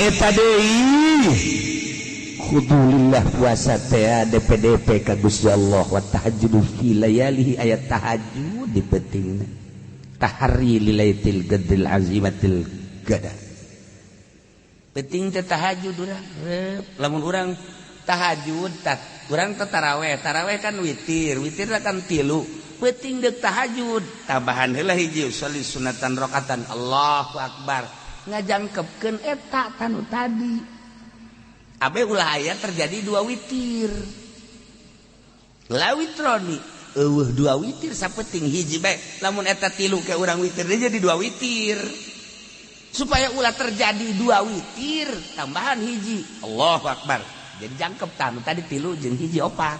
Eta deui khudulillah puasa teh DPDP ka Gusti Allah wa tahajjud fi layalihi ayat tahajud di peutingna tahari lilaitil qadril azimatil qadar penting teh tahajud urang lamun urang tahajud tak urang teh taraweh taraweh kan witir witir kan tilu penting deuk tahajud tambahan heula hiji sholli sunatan rakaatan Allahu akbar ngajangkepkeun eta tanu tadi abe ulah aya terjadi dua witir la witroni eueuh dua witir sapeting hiji bae lamun eta tilu ke urang witir deui jadi dua witir supaya ulah terjadi dua witir tambahan hiji Allahu akbar jadi jangkep tanu tadi tilu jeung hiji opat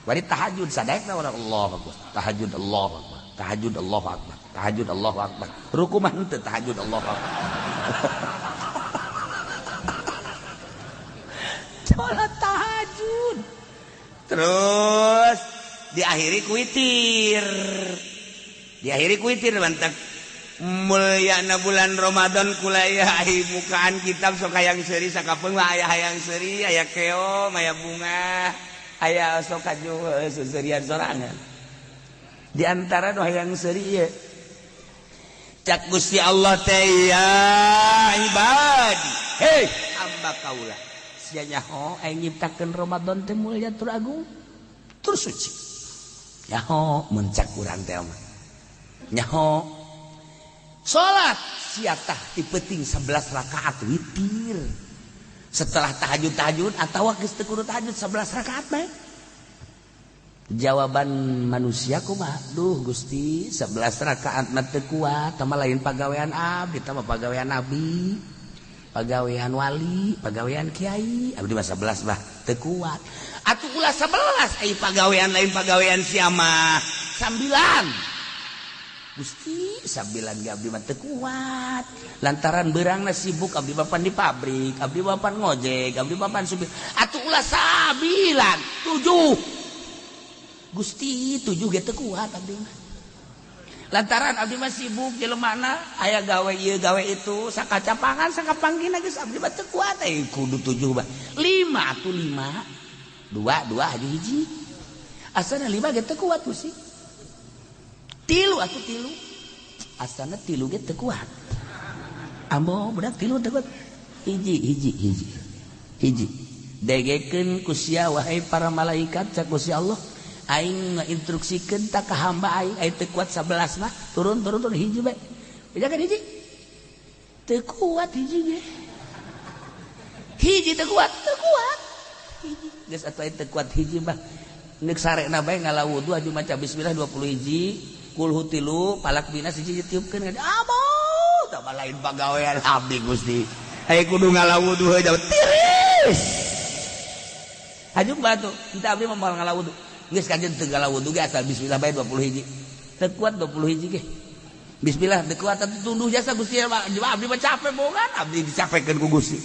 bari tahajud sadaekna urang Allahu akbar tahajud Allahu akbar tahajud Allahu akbar tahajud Allahu akbar ruku mah henteu tahajud Allahu akbar. Sholat tahajud terus diakhiri ku witir diakhiri ku witir mantap mulyana bulan Ramadan kulaya ai bukaan kitab sok hayang seuri sakapeung mah aya hayang seuri aya keom aya bunga aya sok kaju seuserian sorangan di antara nu hayang seuri ieu cak Gusti Allah teh ya ibadi hei hamba kaula sia nyaho aing nyiptakeun Ramadan teh mulia tur agung tur suci nyaho mun cak urang teh mah nyaho salat sia tah ti peuting 11 rakaat witir setelah tahajud-tahajud atawa geus teu kudu tahajud 11 rakaat bae. Jawaban manusia kumaha? Duh Gusti 11 rakaat mah teu kuat tah mah lain pagawean abdi tah mah pagawean nabi pagawean wali pagawean kiai abdi mah 11 mah teu kuat atuh ulah 11 ai pagawean lain pagawean sia mah sambilan Gusti sambilan ge abdi mah teu kuat lantaran beurangna sibuk abdi bapan di pabrik abdi bapan ngojek abdi bapan supir atuh ulah sambilan 7 Gusti 7 ge teu kuat abdi mah lantaran abdi mah sibuk jelemana aya gawe ieu gawe itu sakacapangan sakapanggina geus abdi mah teu kuat euy kudu 7 mah 5 atuh 5 2 2 haju hiji asana 5 ge teu kuat Gusti tilu atuh tilu asana tilu ge teu kuat ambo budak tilu teu kuat hiji hiji hiji hiji degekeun ku sia wahai para malaikat cak Gusti Allah aing ngainstruksikeun ta ka hamba aing aing teu kuat 11 mah turun turun turun hiji bae bejakeun hiji teu kuat hiji ge hiji teu kuat hiji geus atuh aing teu kuat hiji mah neuk sarena bae ngala wudu aju maca bismillah 20 hiji kulhu tilu palak binas hiji ditiupkeun abo tah mah lain pagawean abdi Gusti aing kudu ngala wudu heuh tiris haju batu henteu abdi mah moal ngala wudu geus kajen teu ngala wudu ge asal bismillah bae 20 hiji teu kuat 20 hiji ge bismillah teu kuat atuh tunduh jasa Gusti abdi mah capek bogan abdi dicapekeun ku Gusti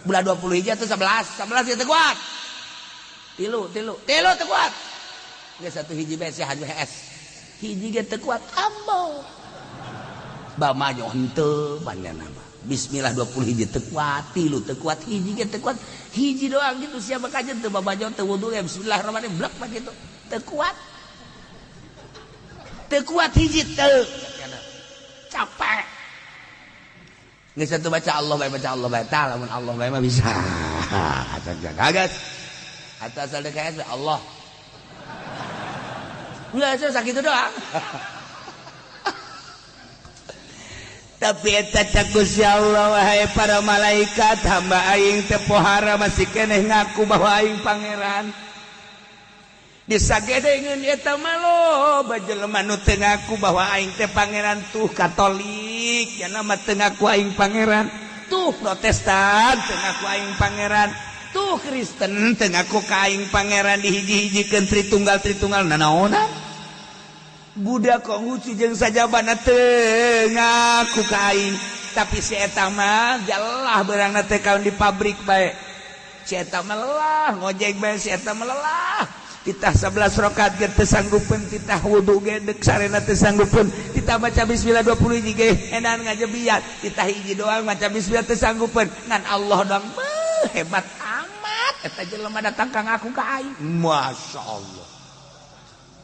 bulan 20 hiji atuh 11 11 ge teu kuat tilu tilu tilu teu kuat geus satu hiji bae sia haju hees hiji ge teu kuat ambo bamajo henteu panjana mah bismillah 20 hiji teu kuat tilu teu kuat hiji ge teu kuat hiji doang gitu siapa kajen teu babajo teu wudu ge bismillahirrahmanirrahim blek mah kitu teu kuat teu kuat hiji teu capek geus satu baca Allah bae baca Allah bae tah lamun Allah bae mah bisa kaget atau asal DKS Allah enggak saya sakit doang. Tapi eta cak Gusti Allah wahai para malaikat hamba aing teu pohara masih keneh ngaku bahwa aing pangeran disagedengeun eta mah loba jelema nu teu ngaku bahwa aing teh pangeran tuh Katolik nya mah teu ngaku aing pangeran tuh Protestan teu ngaku aing pangeran tuh Kristen teu ngaku ka aing pangeran dihiji-hijikeun tritunggal-tritunggal nanaonan Buddha Konghucu jeung sajabana teu ngaku ka aing tapi si eta mah jalah beurangna teh kaun di pabrik bae si eta mah lelah ngojek bae si eta mah lelah Titah 11 rakaat ge teu sanggupeun, titah wudu ge deuk sarena teu sanggupeun, titah maca bismillah 20 hiji ge edan ngajebiat, titah hiji doang maca bismillah teu sanggupeun, ngan Allah doang beuh hebat amat eta jelema datang ka ngaku ka aing. Masya Allah.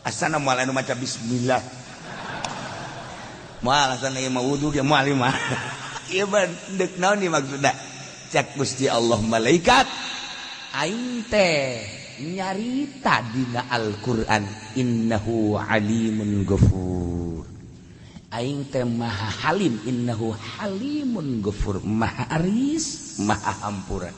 Asana moal anu maca bismillah. Moal asana ieu mah wudu ge moal ieu mah. Ieu mah deuk naon ieu maksudna? Cak Gusti Allah malaikat aing teh nyarita dina Al-Qur'an innahu alimun ghafur. Aing teh maha halim, innahu halimun ghafur, maha aris, maha hampura.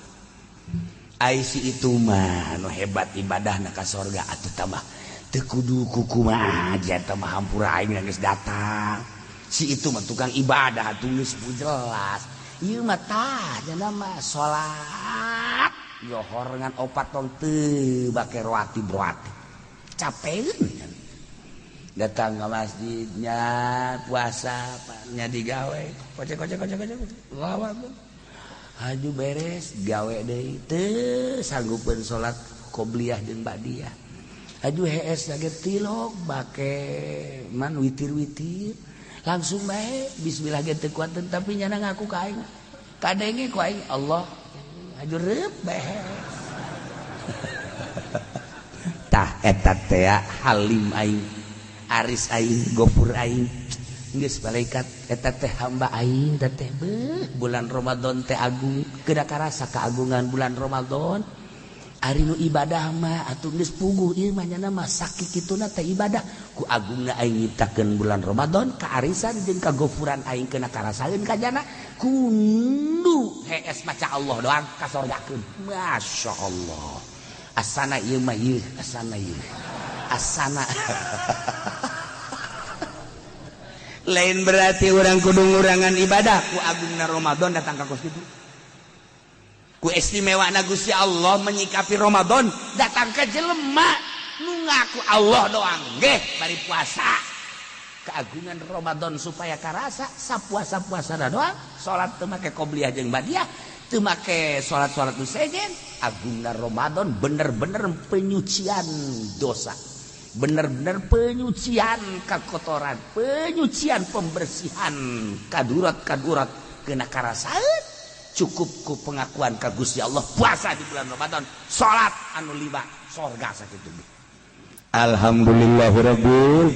Ai si itu mah nu hebat ibadahna ka sorga atuh tambah teu kudu kukumaha eta mah hampura aing geus datang. Si itu mah tukang ibadah atuh geus jelas. Ieu mah tah cenah mah salat johor ngan opat tong teu bake roati broati. Capeun datang ke masjidnya puasa nya digawe kocek kocek kocek kocek lawan haju beres gawe deui teu sanggupeun salat qobliyah jeung ba'diyah. Haju hees lagi tilok bake man witir-witir langsung bae bismillah ge teu kuateun tapi nyana ngaku ka aing kadenge ku aing Allah haju reup bae. Tah eta teh halim aing, aris aing, gofur aing. Geus malaikat eta teh hamba aing teh beuh bulan Ramadan teh agung kedah karasa keagungan bulan Ramadan. Ari nu ibadah mah atuh geus puguh ieu mah nyana mah sakikituna teh ibadah ku agungna aing nyiptakeun bulan Ramadan kaarisan jeung kagofuran aing kena karasaeun ka jana kundu hees maca Allah doang kasorgakeun. Masya Allah. Asana ieu mah ieu, asana ieu. Asana. Lain berarti orang kudu ngurangan ibadah ku agungna Ramadan datang ka kos kitu. Ku istimewana Gusti Allah menyikapi Ramadan datang ke jelema nu ngaku Allah doang geh bari puasa. Keagungan Ramadan supaya karasa sapuasa-puasana doang salat teu make qobliyah jeung ba'diyah teu make salat-salat nu sejen. Agungna Ramadan bener-bener penyucian dosa, bener-bener penyucian kekotoran, penyucian pembersihan kadurat-kadurat kena karasaeun. Cukup ku pengakuan ka Gusti Allah puasa di bulan Ramadan salat anu lima sorga sakitu. Alhamdulillahirabbil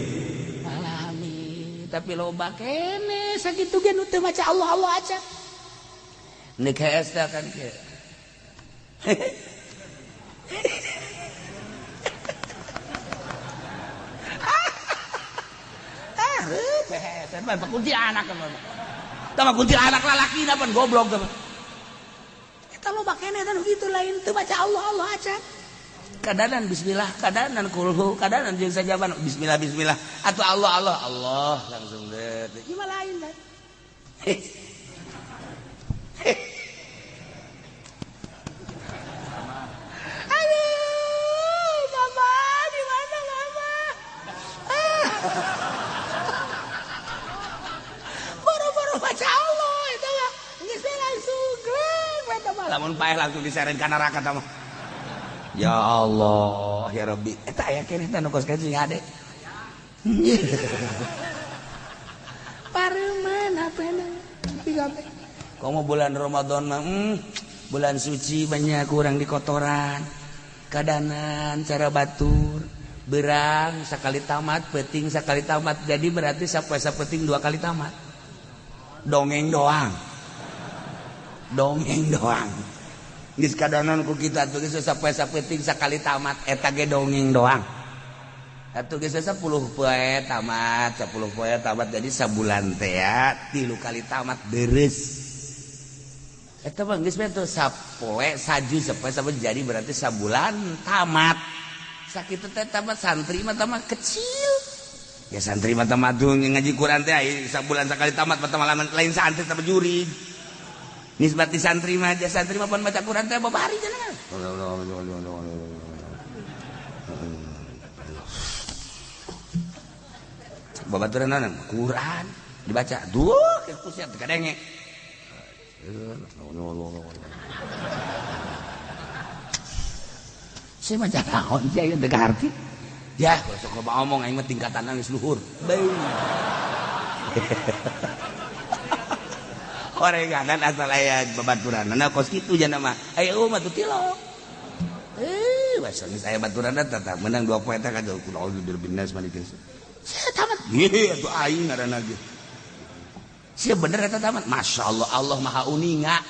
alamin. Tapi loba kene sakitu ge nu teu maca Allah Allah aja. Nek hees teh kan kieu. Ah, hees mah kunti anak mah. Tah kunti anak lalaki pan goblok teh. Eta loba kene teh kitu lain teu maca Allah Allah aja. Kadanan bismillah, kadanan kulhu, kadanan jeung sajaban bismillah bismillah atau Allah Allah Allah langsung deh. Ieu mah lain kan. Aduh, mama di mana mama? Boro-boro baca Allah eta mah geus langsung gleng eta mah. Lamun paeh langsung diseret ka neraka ta mah. Ya Allah, ya Rabbi. Eta aya keneh teh nu kos kitu sing ade. Pareuman HP-na. Komo bulan Ramadan mah bulan suci banyak kurang di kotoran. Kadanan cara batur, berang sakali tamat, peting sakali tamat. Jadi berarti sapuasa peting 2 kali tamat. Dongeng doang. Dongeng doang. Geus kadanan ku kita atuh geus sapoe sapeting sakali tamat eta ge dongeng doang. Atuh geus 10 poe tamat, 10 poe tamat jadi sabulan teh ya 3 kali tamat deres. Eta mah geus teh sapoe saju sapoe sapoe jadi berarti sabulan tamat. Sakitu teh tamat santri mah tamat kecil. Ya santri mah tamat ngaji Quran teh sabulan sakali tamat mah lain santri teh jurig. Nisbat di santri mah aja santri mah pun baca Quran teh babari cenah. Babaturan naon? Quran dibaca. Duh, kusiap teu kadenge. Saya maca naon sih aing teu kaharti. Ya, sok loba omong aing mah tingkatan geus luhur. Beuh. Orenganan asal aya babaturanna kos kitu jana mah. Aya eueuh mah teu tilok. Bahasa saya baturanna tetap menang 2 poe teh ka kudu birbinas malikin. Saya tamat. Ieu atuh aing ngaranna ge. Sia bener eta tamat. Masyaallah Allah Maha Uninga.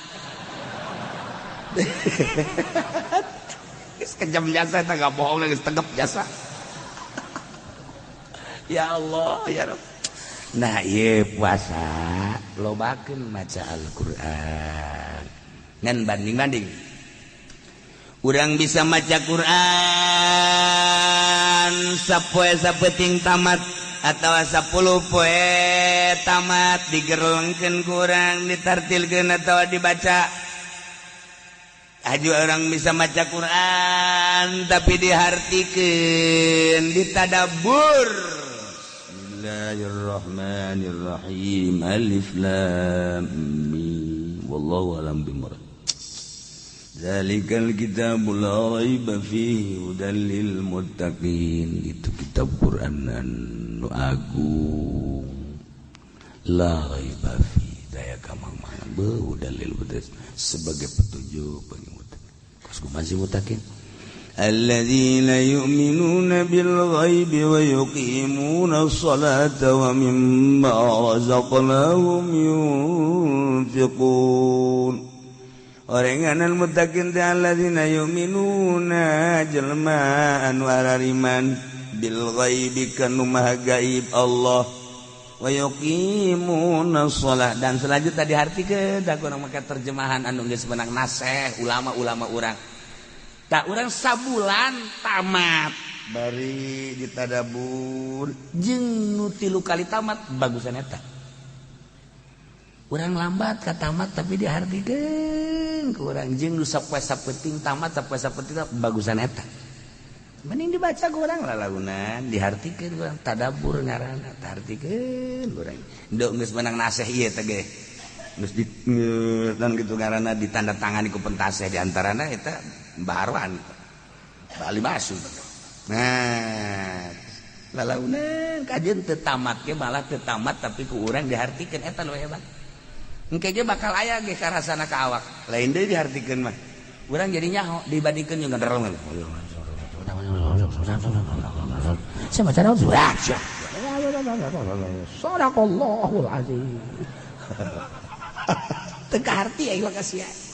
Geus kejam jasa eta enggak bohong geus tegep jasa. Ya Allah ya Rabb. Nah ieu puasa lobakeun maca Al-Qur'an. Ngan banding-banding. Urang bisa maca Qur'an sapoe sapeuting tamat atawa 10 poe tamat digerlengkeun kurang ditartilkeun atawa dibaca. Aju orang bisa maca Quran tapi dihartikeun, ditadabbur. Bismillahirrahmanirrahim. Alif lam mim. Wallahu a'lam bimurad. Zalikal kitabul la raiba fihi hudal lil muttaqin. Itu kitab Quran anu agung. La raiba fihi daya kamang-mana beuh dalil sebagai petunjuk bagi muttaqin. Kos kumaha sih muttaqin? Alladzina yu'minuna bil ghaibi wa yuqimuna sholata wa mimma razaqnahum yunfiqun. Orenganan muttaqin teh alladzina yu'minuna jelema anu arariman bil ghaibi kanu maha gaib Allah wa yuqimuna shalah. Dan selanjutnya dihartikeun da kurang make terjemahan anu geus menang naseh ulama-ulama urang. Tak urang sabulan tamat bari ditadabur jeung nu 3 kali tamat bagusan eta. Urang lambat ka tamat tapi dihartikeun ku urang jeung nu sapoe sapenting tamat sapoe sapenting bagusan eta. Mending dibaca ku urang lalaunan dihartikeun ku urang tadabbur ngaranna tartikeun urang. Nduk geus menang naseh ieu teh ge. Geus di dan kitu ngaranna ditandatangani ku pentaseh di antarana eta Baharwan Bali masuk. Nah, lalaunan kajian teu tamat ge malah teu tamat tapi ku urang dihartikeun eta nu hebat. Engke ge bakal aya ge karasana ka awak. Lain deui dihartikeun mah. Urang jadi nyaho dibandingkeun jeung ngereleng. Saya maca naon? Sadaqallahul azim. Teu kaharti aing mah kasihan.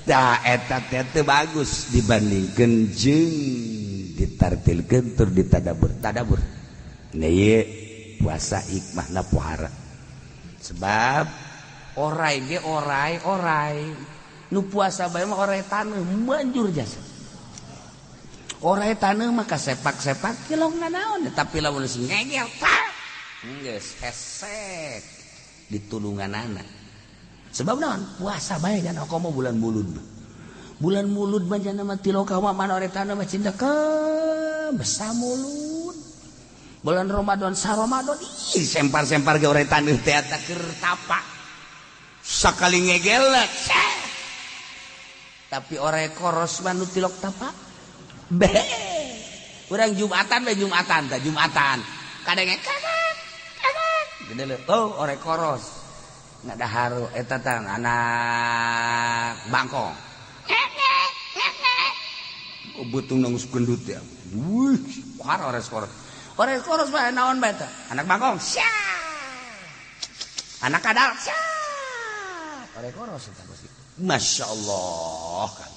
Dah eta teh bagus dibandingkeun jeung ditartilkeun tur ditadabbur tadabbur. Nah ieu puasa hikmahna pohara. Sebab orai ge orai orai nu puasa bae mah orai taneuh manjur jasa. Orai taneuh mah kasepak-sepak kilongna naon tapi lamun geus ngegel tah geus hesek ditulunganana. Sebab naon puasa bae kan komo bulan mulud. Bulan mulud mah jana mah tiloka mah mana orai taneuh mah cindekeum besa mulud. Bulan Ramadan sa Ramadan ih sempar-sempar ge orai taneuh teh eta keur tapa. Sakali ngegelek tapi orai koros mah nu tilok tapa. Be. Urang Jumatan we Jumatan tah Jumatan. Kadenge kakak kakak. Gede leuh oh orai koros. Nggak ada haru eta tang anak bangkong. Oh betung nangis gendut ya. Wih, har orai koros. Orai koros mah naon bae teh? Anak bangkong. Sia. Anak kadal. Sia. Orai koros eta bos. Masya Allah kan.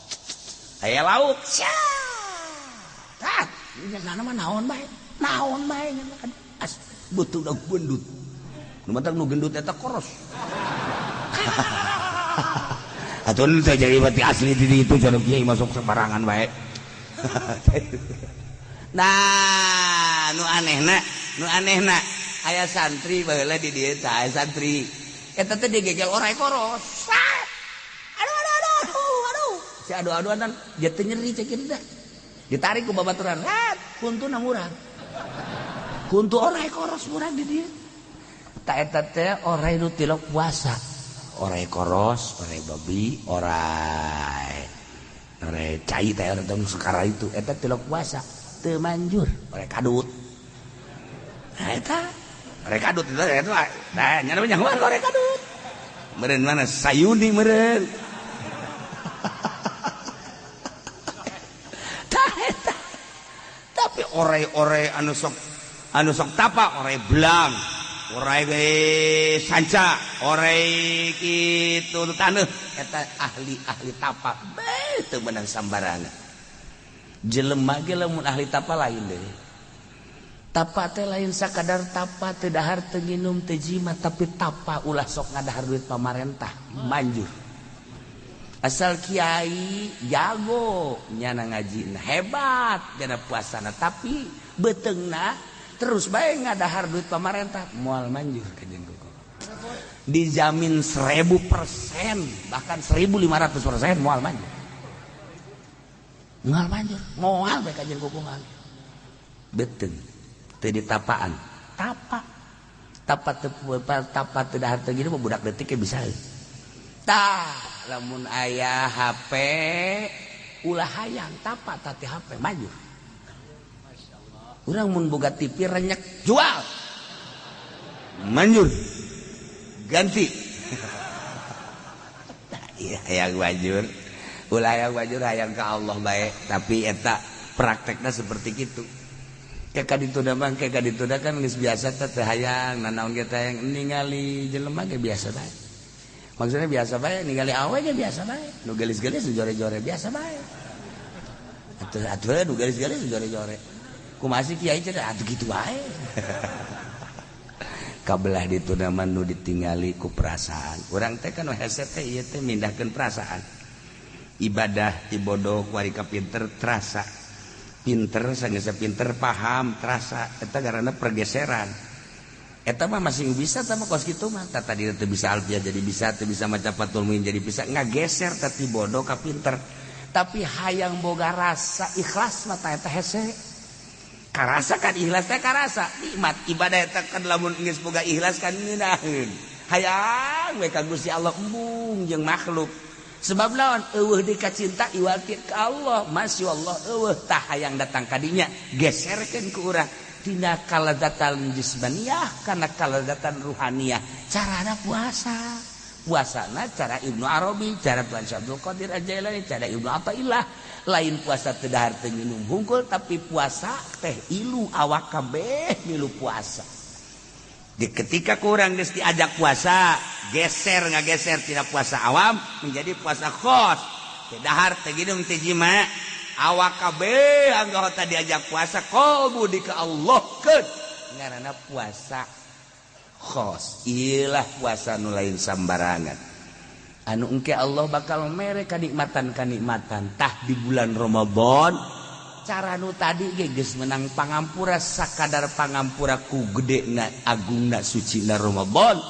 Aya lauk. Sia. Tah, ini mah naon bae? Naon bae as betung gendut. Nu matak nu gendut eta koros. Atuh teh jadi bati asli di itu cenah kiai masuk sembarangan bae. Nah, nu anehna aya santri baheula di dieu teh aya santri. Eta teh digegel orai koros. Aduh aduh aduh aduh. Si adu-aduan dia teh nyeri cek kieu teh. Ditarik ku babaturan. Rat, kuntuna murah. Kuntu orai koros murah di dieu. Ta eta teh orai nu tilok puasa. Orai koros, orai babi, orai Ore cai teh orang sekarang itu eta tilok puasa teu manjur ore kadut. Nah eta ore kadut itu eta nah nya nyahoan ore kadut. Meureun mana sayuni meureun. Tah eta. Tapi ore-ore anu sok tapa ore belang, ore sanca, ore kitu taneuh eta ahli-ahli tapa beuh teu meunang sambarangan. Jelema ge lamun ahli tapa lain deui. Tapa teh lain sakadar tapa teu dahar teu nginum teu jimat tapi tapa ulah sok ngadahar duit pamarentah manjur. Asal kiai jago nyana ngajina hebat nyana puasana tapi beuteungna terus bae ngadahar duit pamarentah moal manjur ka jeung kuku. Dijamin 1000% bahkan 1500% moal manjur. Moal manjur, moal bae ka jeung kuku mah. Beuteung teu ditapaan, tapa. Tapa teu tapa teu dahar teu gini budak detik ge bisa. Tah, lamun aya HP ulah hayang tapa tati HP manjur. Urang mun boga TV renyek jual. Manjur. Ganti. Iya hayang manjur. Ulah hayang manjur hayang ka Allah bae, tapi eta praktekna seperti kitu. Kayak ditunda mah kayak ditunda kan geus biasa teh teu hayang nanaon ge teh hayang ningali jelema ge biasa bae. Maksudnya biasa bae ningali awe ge biasa bae. Nu geulis-geulis nu jore-jore biasa bae. Atuh atuh nu geulis-geulis nu jore-jore. Kumaha sih kiai teh atuh kitu bae. Kabelah ditunda mah nu ditingali ku perasaan. Urang teh kan hese teh ieu teh mindahkeun perasaan. Ibadah ti bodoh ku ari ka pinter terasa. Pinter sanggeus pinter paham terasa eta karena pergeseran. Eta mah masih bisa tah mah kos kitu mah. Tah tadi teu bisa alfiah jadi bisa, teu bisa maca Fathul Muin jadi bisa, ngageser teh ti bodoh ka pinter. Tapi hayang boga rasa ikhlas mah tah eta hese. Karasa kan ikhlas teh karasa nikmat ibadah eta kan lamun geus boga ikhlas kan ngeunaheun. Hayang we ka Gusti Allah embung jeung makhluk. Sebab lawan eueuh dikacinta iwal ti ka Allah, masyaallah eueuh tah hayang datang ka dinya geserkeun ku urang tina kalazatan jismaniyah kana kalazatan ruhaniyah. Carana puasa. Puasana cara Ibnu Arabi, cara Tuan Syekh Abdul Qadir Al-Jailani, cara Ibnu Athaillah. Lain puasa teu dahar teu nginum hungkul tapi puasa teh ilu awak kabeh milu puasa. Di ketika kurang geus diajak puasa, geser ngageser tina puasa awam menjadi puasa khos. Teu dahar teu nginum teu jima, awak kabeh anggota diajak puasa qalbu di ka Allah keun. Ngaranna puasa khos. Ilah puasa nu lain sambarangan. Anu engke Allah bakal mere kanikmatan-kanikmatan tah di bulan Ramadan. Cara nu tadi ge geus menang pangampura sakadar pangampura ku gedena agungna sucina Ramadan.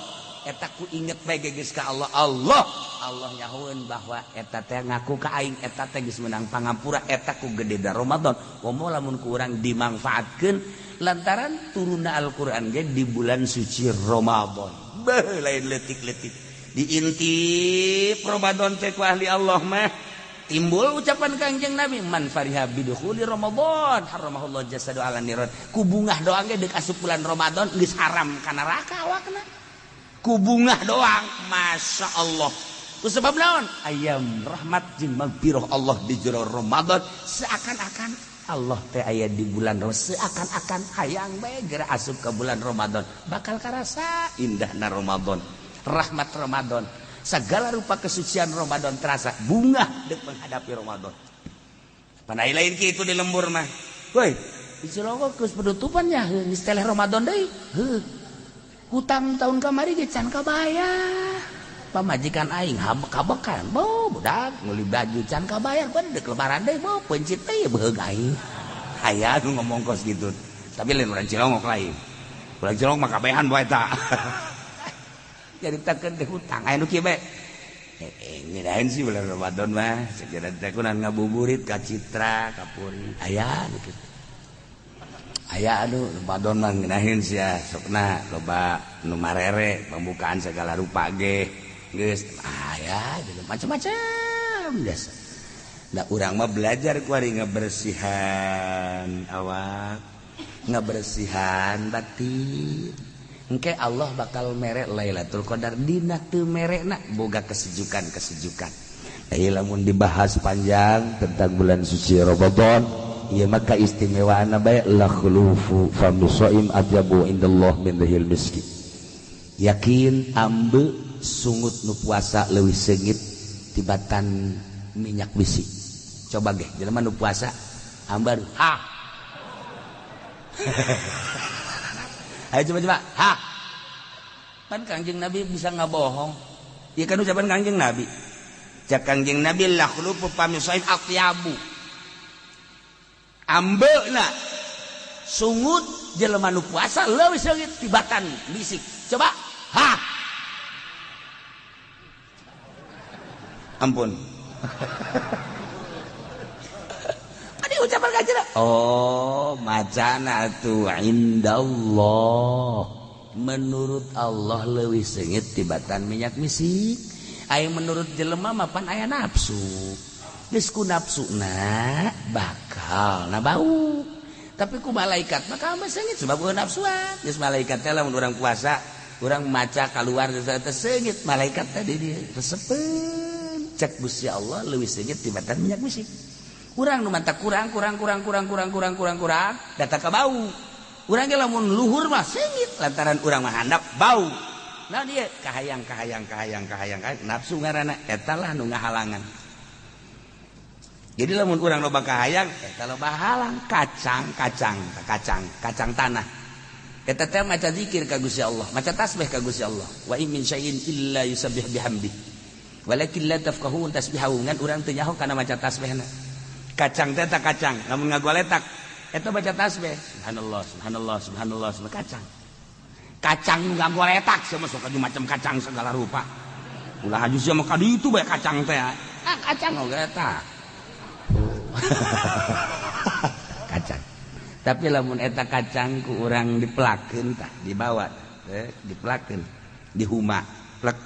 Eta ku inget bae ge geus ka Allah. Allah Allah nyahoeun bahwa eta teh ngaku ka aing eta teh geus menang pangampura eta ku gedena Ramadan. Komo lamun ku urang dimangfaatkeun lantaran turunna Al-Qur'an ge di bulan suci Ramadan. Beuh lain leutik-leutik. Diintip Ramadan teh ku ahli Allah mah. Timbul ucapan Kangjeng Nabi man fariha bidukhuli Ramadan haramahullah jasadu ala niran. Ku bungah doang ge deuk asup bulan Ramadan geus haram ka neraka awakna. Ku bungah doang, Masya Allah. Ku sebab naon? Ayam rahmat jeung magfirah Allah di jero Ramadan seakan-akan Allah teh aya di bulan Ramadan, seakan-akan hayang bae geura asup ka bulan Ramadan. Bakal karasa indahna Ramadan, rahmat Ramadan. Segala rupa kesucian Ramadan terasa bunga dek menghadapi Ramadan. Panai lain kitu di lembur mah. Woi, di Cilongok geus penutupan nya geus teleh Ramadan deui. Heuh. Hutang tahun kamari ge can kabayar. Pamajikan aing habek-habekan. Bo budak meuli baju can kabayar, pan dek lebaran deui bo pencit teh beheug aing. Hayang ngomong kos gitu. Tapi lain urang Cilongok lain. Urang Cilongok mah kabehan bae eta. Jadi takkan teh hutang aya nu kieu bae. Ngeunaheun sih bulan Ramadan mah sakira teh kunan ngabuburit ka Citra, ka Puri. Aya nu kitu. Aya anu Ramadan mah ngeunaheun sia sokna loba nu marere pembukaan segala rupa ge. Geus aya gitu macam-macam biasa. Nah urang mah belajar kuari ngabersihan awak, ngabersihan batin. Engke Allah bakal mere Lailatul Qadar dina teu merekna boga kesejukan-kesejukan. Tapi lamun dibahas panjang tentang bulan suci Ramadan, ieu maka istimewaanna bae la khulufu fami shaim atyabu indallah min rihil miski. Yakin ambe sungut nu puasa leuwih seungit tibatan minyak bisi. Coba ge jelema nu puasa ambar ha. Ayo coba-coba ha. Pan Kangjeng Nabi bisa ngabohong. Ieu kan ucapan Kangjeng Nabi. Cak Kangjeng Nabi la khulufu fami shaim atyabu. Ambeuna sungut jelema nu puasa leuwih seungit tibatan bisik. Coba ha. Ampun. Adi ucapan kajian. Oh, macana atuh indallah. Menurut Allah leuwih seungit tibatan minyak misik. Aya menurut jelema mah pan aya nafsu. Geus ku nafsuna bakal na bau. Tapi ku malaikat mah mah seungit sebab eueuh nafsuan. Geus malaikat teh lamun urang puasa, urang maca kaluar geus teh seungit malaikat teh di dieu resepeun. Cek Gusti Allah leuwih seungit tibatan minyak misik. Urang nu mantap kurang kurang kurang kurang kurang kurang kurang kurang data ka bau. Urang ge lamun luhur mah seungit lantaran urang mah handap bau. Nah dia kahayang kahayang kahayang kahayang nafsu ngaranna eta lah nu ngahalangan. Jadi lamun urang loba kahayang eta loba halang kacang kacang kacang kacang tanah. Eta teh maca zikir ka Gusti Allah, maca tasbih ka Gusti Allah. Wa in min syai'in illa yusabbih bihamdi. Walakin la tafqahun tasbihahu, ngan urang teu nyaho kana maca tasbihna. Kacang teh tak kacang, lamun ngagoletak eta baca tasbih. Subhanallah, subhanallah, subhanallah, subhanallah kacang. Kacang nu ngagoletak sia mah sok macam kacang segala rupa. Ulah haju sia mah ka ditu bae kacang teh. Ah kacang ngagoletak. Kacang. Tapi lamun eta kacang ku urang dipelakeun tah, dibawa teh dipelakeun, dihuma, plek.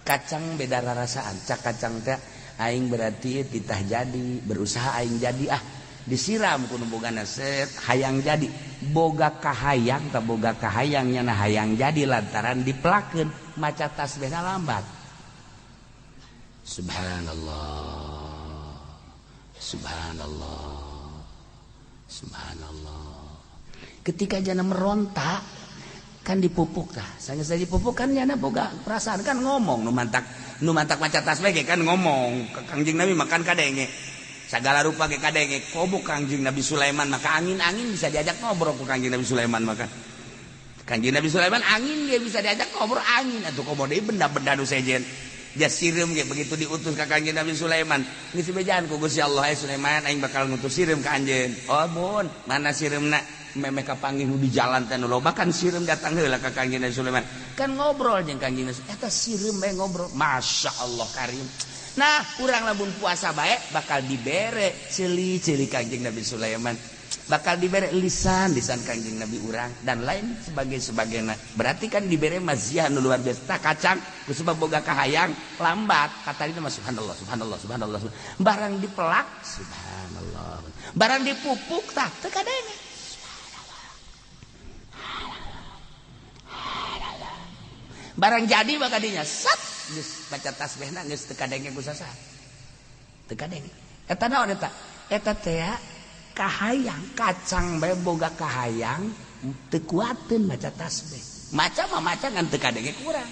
Kacang beda rarasaan, cak kacang teh aing berarti titah jadi, berusaha aing jadi ah. Disiram ku nu bogana set hayang jadi. Boga kahayang tah boga kahayang nyana hayang jadi lantaran dipelakeun maca tasbihna lambat. Subhanallah. Subhanallah. Subhanallah. Ketika jana meronta kan dipupuk tah. Sanggeus dipupuk kan jana boga perasaan kan ngomong nu mantak maca tasbih ge kan ngomong. Kangjeng Nabi makan kadenge. Segala rupa ge kadenge. Komo Kangjeng Nabi Sulaiman maka angin-angin bisa diajak ngobrol ku Kangjeng Nabi Sulaiman maka. Kangjeng Nabi Sulaiman angin ge bisa diajak ngobrol angin atuh komo deui benda-benda nu sejen. Dia sireum ge begitu diutus ka Kangjeng Nabi Sulaiman. Geus bejaan ku Gusti Allah, "Eh Sulaiman, aing bakal ngutus sireum ka anjeun." Oh mun, mana sireumna? Memeh kapanggih nu di jalan teh nu loba kan sireum datang heula ka Kangjeng Nabi Sulaiman. Kan ngobrol jeung Kangjeng Nabi. Eta sireum bae ngobrol. Masya Allah karim. Nah, urang lamun puasa bae bakal dibere ceuli-ceuli Kangjeng Nabi Sulaiman. Bakal dibere lisan-lisan Kangjeng Nabi urang dan lain sebagainya. Berarti kan dibere maziah nu luar biasa. Tak kacang ku sebab boga kahayang lambat kata itu mah subhanallah subhanallah subhanallah. Barang dipelak subhanallah. Barang dipupuk tah teu kadenge. Subhanallah. Barang jadi maka dinya sat geus baca tasbihna geus teu kadenge ku sasaha. Teu kadenge. Eta naon eta? Eta teh kahayang kacang bae boga kahayang teu kuateun maca tasbih. Maca mah maca ngan teu kadenge kurang.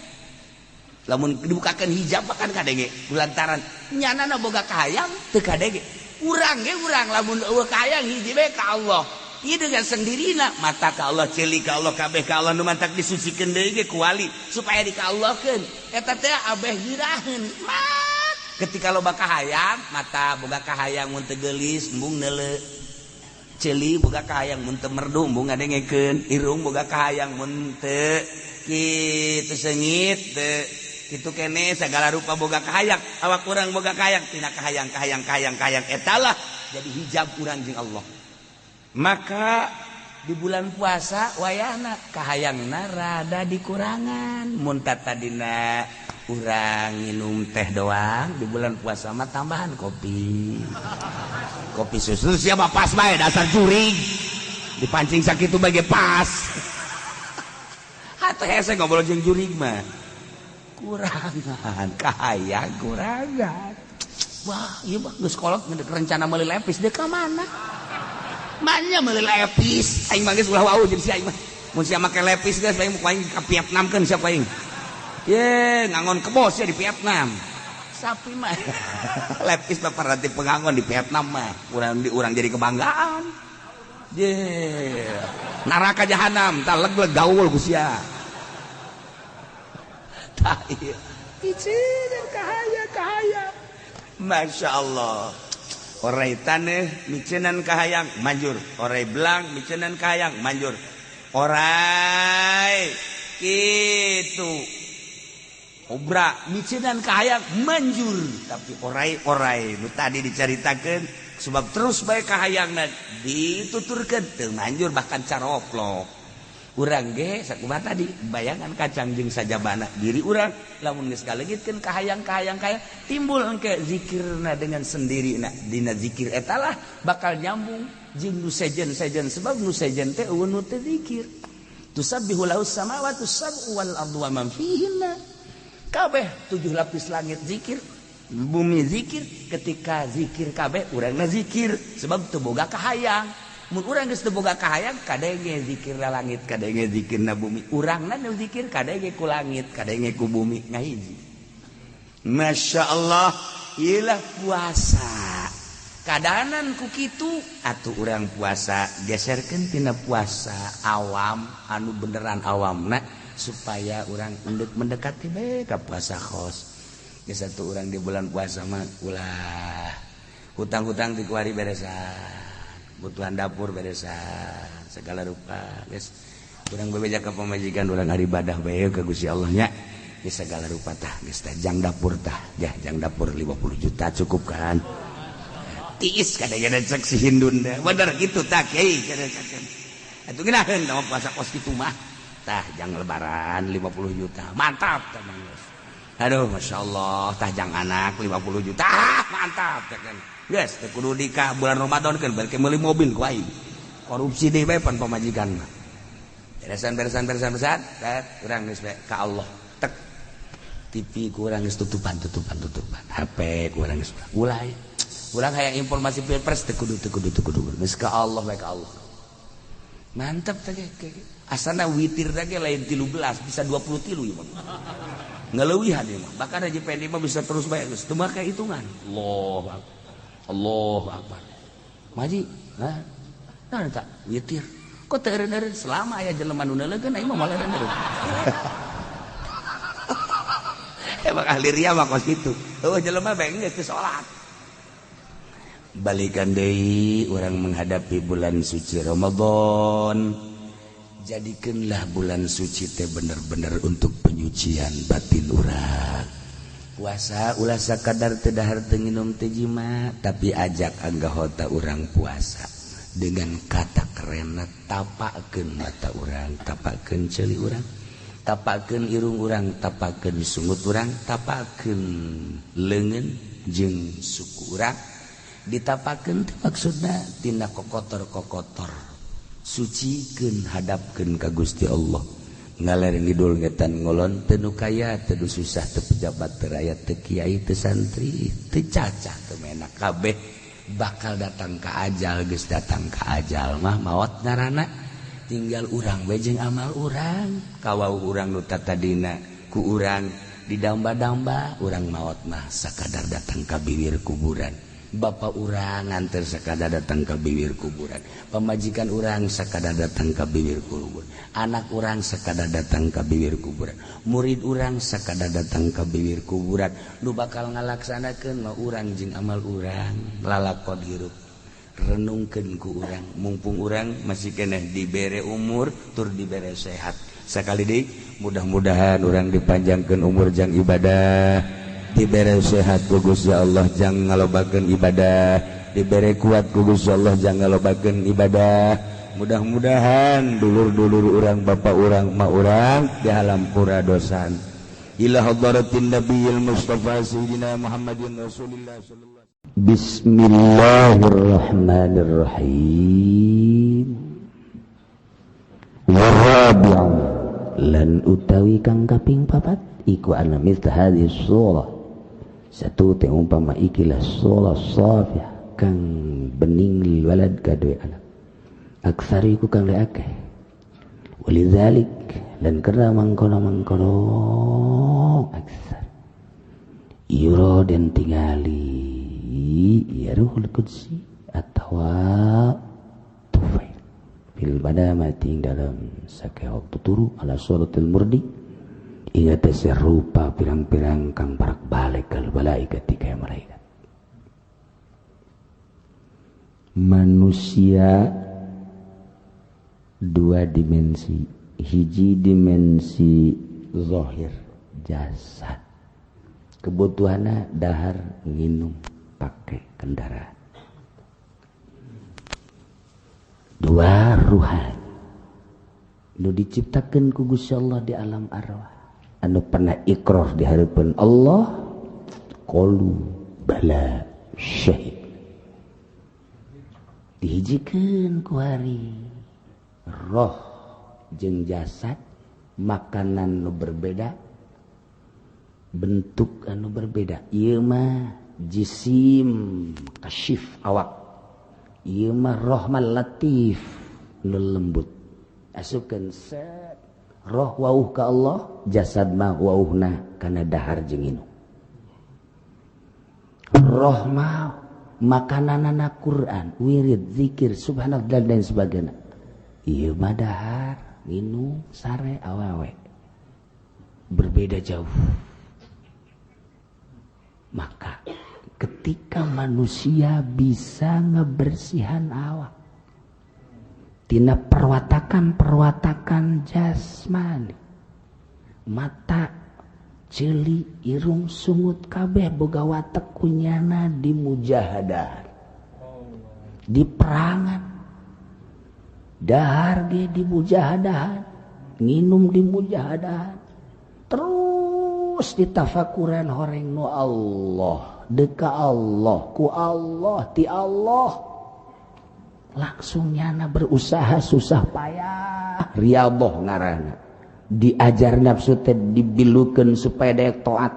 Lamun dibukakeun hijab mah kan kadenge lantaran nyanana boga kahayang teu kadenge. Urang ge urang lamun eueuh kahayang hiji bae ka Allah. Ieu dengan sendirina mata ka Allah, ceuli ka Allah, kabeh ka Allah nu mantak disucikeun deui ge ku wali supaya dikallahkeun. Eta teh abeh giraheun. Ketika loba kahayang, mata boga kahayang mun teu geulis embung neuleu. Ceuli boga kahayang mun teu merdu embung ngadengekeun, irung boga kahayang mun teu kitu seungit teu kitu kene segala rupa boga kahayang, awak urang boga kahayang tina kahayang kahayang kahayang kahayang eta lah jadi hijab urang jeung Allah. Maka Di bulan puasa wayahna kahayangna rada dikurangan. Mun tadina urang minum teh doang, di bulan puasa mah tambahan kopi. Kopi susu siapa pas bae dasar jurig. Dipancing sakitu bae pas. Hate hese ngobrol jeung jurig mah. Kurangan kahayang kurangan. Wah, ieu mah geus kolot rencana meuli lepis deui ka mana? Manya meuli lepis aing mah geus ulah wau jeung si aing mah. Mun sia make lepis geus aing aing ka Vietnam keun siapa aing. Ye, ngangon kebo sia di Vietnam. Sapi mah lepis mah paranti pengangon di Vietnam mah. Urang di urang jadi kebanggaan. Ye. Neraka jahanam tah leg-leg gaul ku sia. Tah ieu. Ieu kahaya kahaya. Masya Allah. Orai taneuh micenan kahayang manjur, orai belang micenan kahayang manjur, orai kitu obra micenan kahayang manjur, tapi orai-orai nu tadi dicaritakeun sebab terus bae kahayangna dituturkeun teu manjur bahkan caroplok. Urang ge sakumaha tadi bayangan kacang jeung sajabana diri urang lamun geus kaleungitkeun kahayang-kahayang kahayang timbul engke zikirna dengan sendirina. Dina zikir eta lah bakal nyambung jeung nu sejen-sejen sebab nu sejen teh eueun nu teu zikir. Tusabbihu lahus samawati sab'u wal ardu wa man fihinna. Kabeh 7 lapis langit zikir, bumi zikir, ketika zikir kabeh urangna zikir sebab teu boga kahayang. Mun urang geus teu boga kahayang kadenge zikirna langit, kadenge zikirna bumi. Urangna nu zikir kadenge ku langit, kadenge ku bumi ngahiji. Masya Allah, ilah puasa. Kadanan ku kitu atuh urang puasa geserkeun tina puasa awam anu beneran awamna supaya urang mendekati bae ka puasa khos. Geus atuh urang di bulan puasa mah ulah hutang-hutang di kuari beresan. Kebutuhan dapur beresan segala rupa geus urang bebeja ka pamajikan urang ibadah bae ka Gusti Allah nya geus segala rupa tah geus tah jang dapur tah jah jang dapur 50 juta cukup kan tiis kadang-kadang cek si Hindun teh bener kitu tah kiai kadang-kadang atuh ngeunaheun tah puasa kos kitu mah tah jang lebaran 50 juta mantap tah geus aduh masyaallah tah jang anak 50 juta mantap tah kan geus teu kudu nikah bulan Ramadan kan balik meuli mobil ku aing korupsi deui bae pan pamajikan mah beresan beresan beresan beresan teh urang geus bae ka Allah tek TV kurang geus tutupan tutupan tutupan HP kurang geus ulah urang hayang informasi pilpres teu kudu teu kudu teu kudu geus ka Allah bae ka Allah mantap teh asana witir teh lain 13 bisa 23 ieu mah ngaleuwihan ieu mah bahkan haji pendi mah bisa terus bae geus teu make hitungan Allah Allahu Akbar. Maji, nah, nah tak witir. Kok teu eureun-eureun selama aya jelema nu neuleukeun aing mah moal eureun-eureun. Emang ahli ria mah kos kitu. Heuh jelema bae geus teu salat. Balikan deui urang menghadapi bulan suci Ramadan. Jadikeunlah bulan suci teh bener-bener untuk penyucian batin urang. Puasa ulah sakadar teu dahar teu nginum teu jima, tapi ajak anggahota urang puasa dengan kata kerenna tapakeun mata urang, tapakeun ceuli urang, tapakeun irung urang, tapakeun sungut urang, tapakeun leungeun jeung suku urang. Ditapakeun teh maksudna tina kokotor-kokotor. Sucikeun hadapkeun ka Gusti Allah. Ngaler ngidul ngetan ngolon teu nu kaya teu nu susah teu pejabat teu rakyat teu kiai teu santri teu cacah teu menak kabeh bakal datang ka ajal geus datang ka ajal mah maot ngaranna tinggal urang we jeung amal urang kawau urang nu tatadina ku urang didamba-damba urang maot mah sakadar datang ka bibir kuburan. Bapak urang nganter sakadar datang ke bibir kuburan, pamajikan urang sakadar datang ke bibir kuburan, anak urang sakadar datang ke bibir kuburan, murid urang sakadar datang ke bibir kuburan. Nu bakal ngalaksanakeun mah urang jeung amal urang lalakon hirup. Renungkeun ku urang, mumpung urang masih keneh dibere umur tur dibere sehat. Sakali deui mudah-mudahan urang dipanjangkeun umur jang ibadah, dibere sehat ku Gusti Allah jang ngalobakeun ibadah, dibere kuat ku Gusti Allah jang ngalobakeun ibadah, Mudah-mudahan dulur-dulur urang, bapak urang, ma urang dihampura dosa. Ila hadratin nabiyil mustafa sayyidina Muhammadin Rasulillah sallallahu. Bismillahirrahmanirrahim. Warabi'u lan utawi kang kaping papat iku anna mithla hadhihi surah, satu teh umpama ikilah surah safiyah kang bening, lil walad kadue anak, aksari iku kang le akeh. Walidzalik lan karena mangkono-mangkono aksar, yura den tingali ya ruhul qudsi atawa tufail fil manamati dalam sake waktu turu, ala suratil murdi ingat rupa pirang-pirang kang parak balik kal malaikat kaya malaikat. Manusia dua dimensi, hiji dimensi zahir jasad, kebutuhannya dahar, nginum, pakai kendaraan. Dua ruhan nu diciptakan ku Gusti Allah di alam arwah, anu pernah ikrar di hadapan Allah, qalu bala syahid, dihijikeun ku hari roh jeung jasad, makanan nu berbeda, bentuk anu berbeda. Ieu mah jisim kasyif awak, ieu mah roh mah latif nu lembut. Asupkeun set roh wauh ka Allah, jasad mah wauhna kana dahar jeung inum. Roh mah makananana Quran, wirid, zikir, subhanallah dan lain sebagainya. Ieu mah dahar, minum, sare, awewe. Berbeda jauh. Maka ketika manusia bisa ngebersihan awak tina perwatakan-perwatakan jasmani, mata, ceuli, irung, sungut kabeh boga watek kunyana di mujahadah, di perangan, dahar ge di mujahadahan, nginum di mujahadahan, terus ditafakuran horeng nu Allah, deka Allah, ku Allah, ti Allah. Langsung nyana berusaha susah payah, riyadhah ngaranna. Diajar nafsu teh dibilukeun supaya daek taat.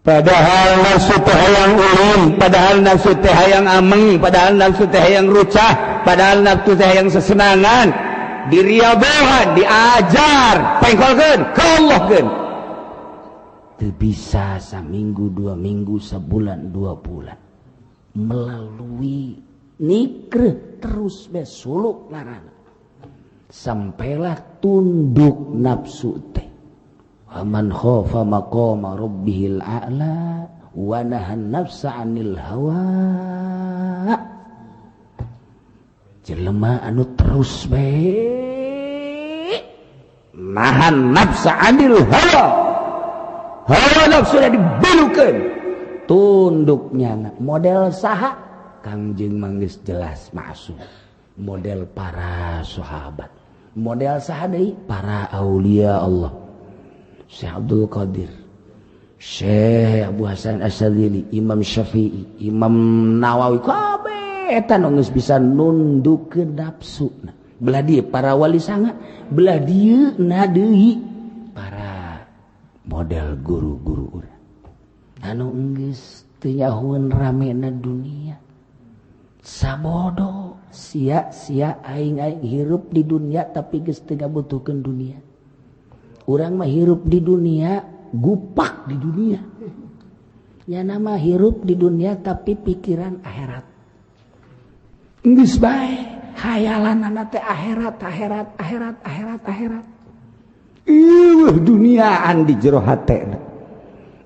Padahal nafsu teh hayang ulun, padahal nafsu teh hayang ameng, padahal nafsu teh hayang rucah, padahal nafsu teh hayang sesenangan. Diriyadhahan, diajar, pengkolkeun, ka Allahkeun. Teu bisa saminggu, 2 minggu, sebulan, 2 bulan. Melalui nikreh terus be suluk ngaranna. Sampailah tunduk nafsu teh. Waman khafa maqama rabbihil a'la wa nahan nafsa 'anil hawa. Jelema anu terus bae nahan nafsa 'anil hawa. Hawa nafsu dibelukeun. Tunduknya model saha? Kangjeng manggis jelas masuk model para sahabat, model saha deui? Para aulia Allah, Syekh Abdul Qadir, Syekh Abu Hasan Asy-Syadzili, Imam Syafi'i, Imam Nawawi, kabeh eta nu geus bisa nundukeun nafsu. Belah dieu para wali sanga, belah dieu na deui para model guru-guru urang anu geus teu nyahoeun ramena dunia. Sabodo sia-sia aing-aing hirup di dunia tapi geus teu ngabutuhkeun dunia. Urang mah hirup di dunia, gupak di dunia. Ya nama hirup di dunia tapi pikiran akhirat. Geus bae hayalanana teh akhirat, akhirat, akhirat, akhirat, akhirat. Ieuh duniaan di jero hate.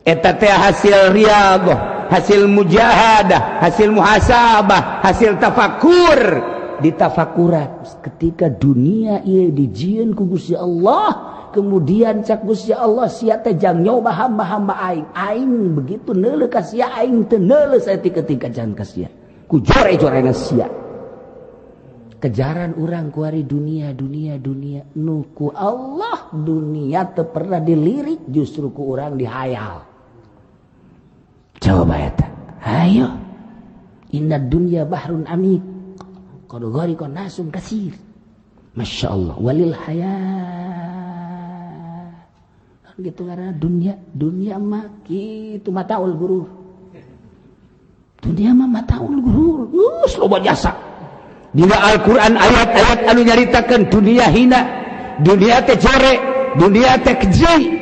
Eta teh hasil riyadhah, hasil mujahadah, hasil muhasabah, hasil tafakur. Ditafakuran ketika dunia ieu dijieun ku Gusti Allah, kemudian cak Gusti Allah sia teh jang nyoba hamba-hamba aing. Aing begitu neuleuh ka sia, aing teu neuleuh saeutik ketika jangan ka sia. Ku jore-jorena sia. Kejaran urang kuari dunia dunia dunia nu ku Allah dunia teu pernah dilirik, justru ku urang dihayal. Coba eta, ayo, inna dunya bahrun amik qad ghariqa nasum kasir. Masya Allah walil hayat gitu, karena dunia dunia mah kitu, mataul gurur. Dunia mah mataul gurur. Geus loba jasa dina Al-Qur'an, ayat-ayat anu nyaritakeun dunia hina, dunia teh jore, dunia teh keji.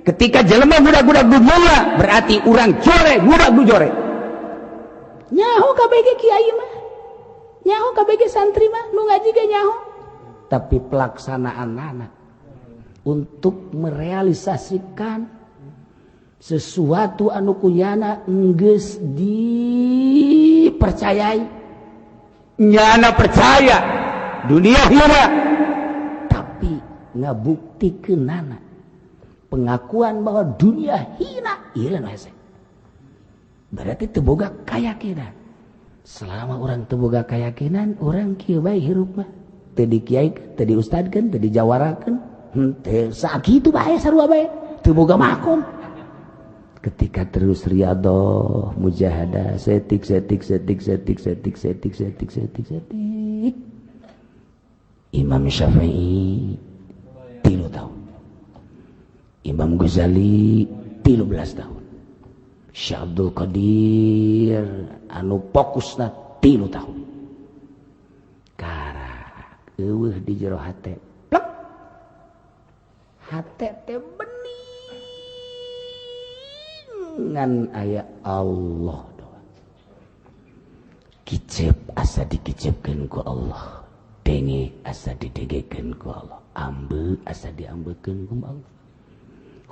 Ketika jelema budak-budak dunia, berarti urang jore, budak du jore. Nyaho KBG kiai mah, nyaho KBG santri mah, nu ngaji ge nyaho, tapi pelaksanaan anak untuk merealisasikan sesuatu anu kunyana enggeus dipercayai, nyana percaya dunia hina, tapi ngabuktikeunana pengakuan bahwa dunia hina ieu hese, berarti teu boga keyakinan. Selama orang teu boga keyakinan, orang kieu bae hirup mah, teu dikiaikeun, teu diustadkeun, teu dijawarakeun, henteu, sakitu bae, sarua bae, teu boga makom. Ketika terus riadoh, mujahadah, setik setik setik setik setik setik setik setik setik. Imam Syafi'i 3 tahun, Imam Ghazali 13 tahun, Syekh Abdul Qadir anu fokusna 3 tahun, karak eueuh di jero hate, plek, hate teh bening ngan aya Allah doang. Kicep asa dikicepkeun ku Allah, denge asa didengekeun ku Allah, ambe asa diambekeun ku Allah.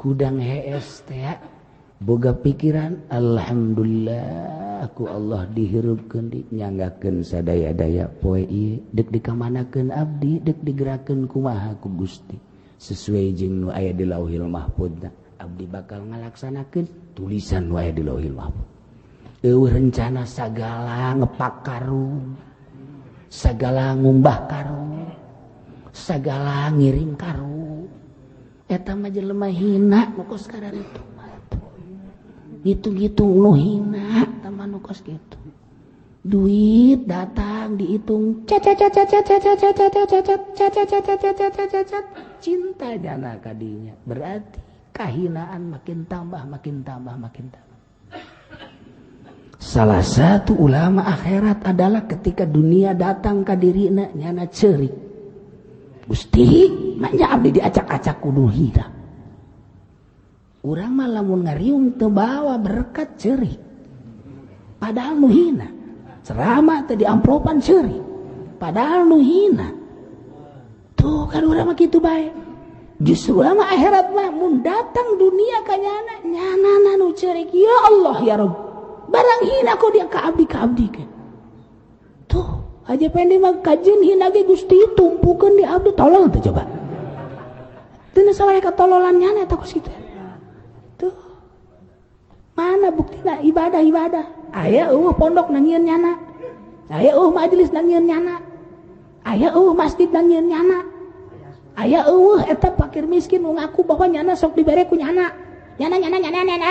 Hudang hees teh boga pikiran, alhamdulillah aku Allah dihirupkeun, dinyanggakeun sadaya-daya. Poe ieu dek dikamanakeun abdi, dek digerakkeun kumaha ku Gusti, sesuai jeung nu aya di Lauhil Mahfud, abdi bakal ngalaksanakeun tulisan nu aya di Lauhil Mahfud. Eueuh rencana sagala ngepak karung, sagala ngumbah karung, sagala ngirim karung, eta mah jelema hina nu kos itu. Gitu-gitu nu hina eta mah, nu kos kitu. Duit datang dihitung, cacat cacat cacat cacat cacat cacat cacat cacat cacat cacat, cinta jana kadinya, berarti kahinaan makin tambah, makin tambah, makin tambah. Salah satu ulama akhirat adalah ketika dunia datang ka dirina, nyana cerik, Gusti, manya abdi diacak-acak kudu hina. Urang mah lamun ngariung teu bawa berkat, cerik, padahal nu hina. Ceramah teh diamplopan, cerik, padahal nu hina. Tuh kan, urang mah kitu bae. Justru ulama akhirat mah mun datang dunia ka nyana, nyana nu cerik, ya Allah, ya Rabb, barang hina kok dia ka abdi, ka abdi kan. Tuh aja pendek mah kajeun hina ge, Gusti, tumpukeun di abdi. Tolol tuh, coba teu salah katololan nyana eta kos kitu. Tuh, mana buktina ibadah ibadah aya? Eueuh pondok nangieun nyana, aya eueuh majelis nangieun nyana, aya eueuh masjid nangieun nyana, aya eueuh eta fakir miskin nu ngaku bahwa nyana sok dibere ku nyana, nyana, nyana, nyana, nyana.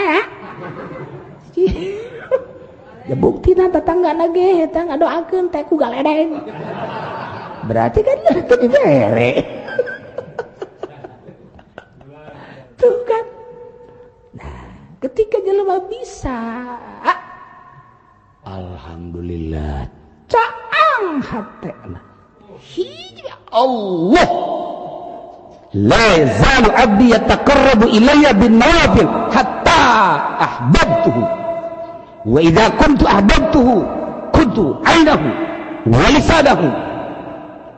Ya, buktina tetangga ge eta ngadoakeun teh ku galedeng, berarti kan teu dibere. Tuh kan. Nah, ketika jelema bisa, alhamdulillah, caang hatena hiji Allah, la yazalu abdi yataqarrabu ilayya bin nawafil hatta ahbabtuhu, wa idza kuntu ahbabtuhu kuntu ainahu wa lisanahu,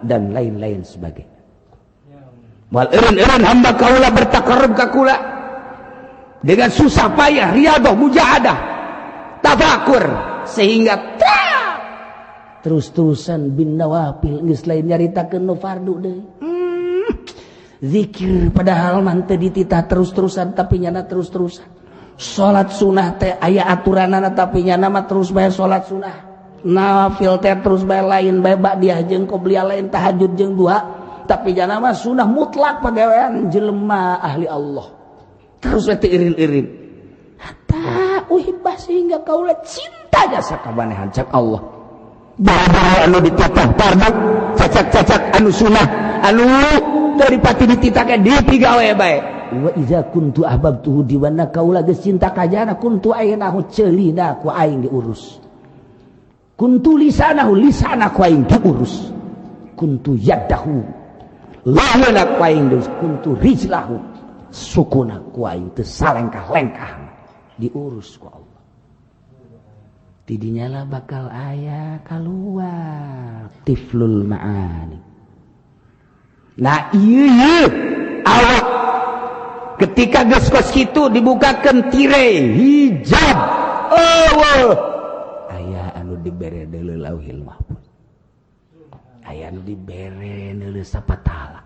dan lain-lain sebagainya. Wal eureun-eureun hamba kaula bertakarrub ka kula dengan susah payah, riadah, mujahadah, tafakur, sehingga terus-terusan bin nawafil, geus lain nyaritakeun nu fardu deui. Zikir padahal mah teu dititah terus-terusan, tapi nyana terus-terusan. Salat sunah teh aya aturanana, tapi nyana mah terus bayar salat sunah. Nawafil teh terus bae lain bae ba'diyah jeung qobliyah lain tahajud jeung duha, tapi jana mah sunah mutlak pagawean jelema ahli Allah. Terus we teu irin-irin. Hatta uhibbah sehingga kaula cinta jasa ka manehan cak Allah. Bara-bara anu dititah fardu, cacak-cacak anu sunah, anu teu dipati dititahkeun dipigawe bae. Wa iza kuntu ahbabtuhu diwana kaula geus cinta ka jana kuntu ayeuna ceulina ku aing diurus. Kuntu lisanahu lisana ku aing diurus. Kuntu yadahu laweuna ku aing diurus. Kuntu rijlahu sukuna ku aing teu salengkah-lengkah diurus ku Allah. Tidinya lah bakal aya kaluar tiflul ma'ani. Nah ieu awak ketika geus kos kitu dibukakeun tirai hijab. Oh, aya anu dibere deuleu Lauhil Mahfuz. Aya anu dibere deuleu sapatala.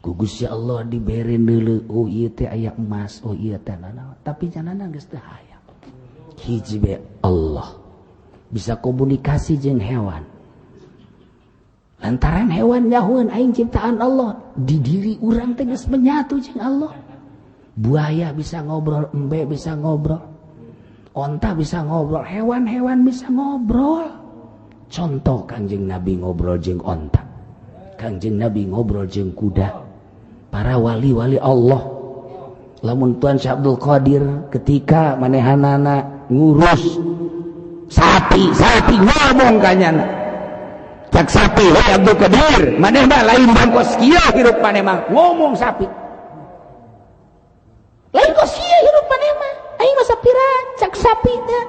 Ku Gusti Allah dibere deuleu, oh ieu teh aya emas, oh ieu teh nanaon, tapi janana geus teu hayang. Hiji be Allah bisa komunikasi jeung hewan. Lantaran hewan nyahueun aing ciptaan Allah, di diri urang teh geus menyatu jeung Allah. Buaya bisa ngobrol, embe bisa ngobrol, onta bisa ngobrol, hewan-hewan bisa ngobrol. Contoh Kangjeng Nabi ngobrol jeung onta, Kangjeng Nabi ngobrol jeung kuda, para wali-wali Allah. Lamun Tuan Syekh Abdul Qadir ketika manehanana ngurus sapi, sapi ngomong kanyana. Cak sapi, hei Abdul Qadir, maneh mah lain bangkos kieu hirup maneh mah, ngomong sapi. Lain kos kieu hirup maneh mah, aing mah sapira cak sapi teh.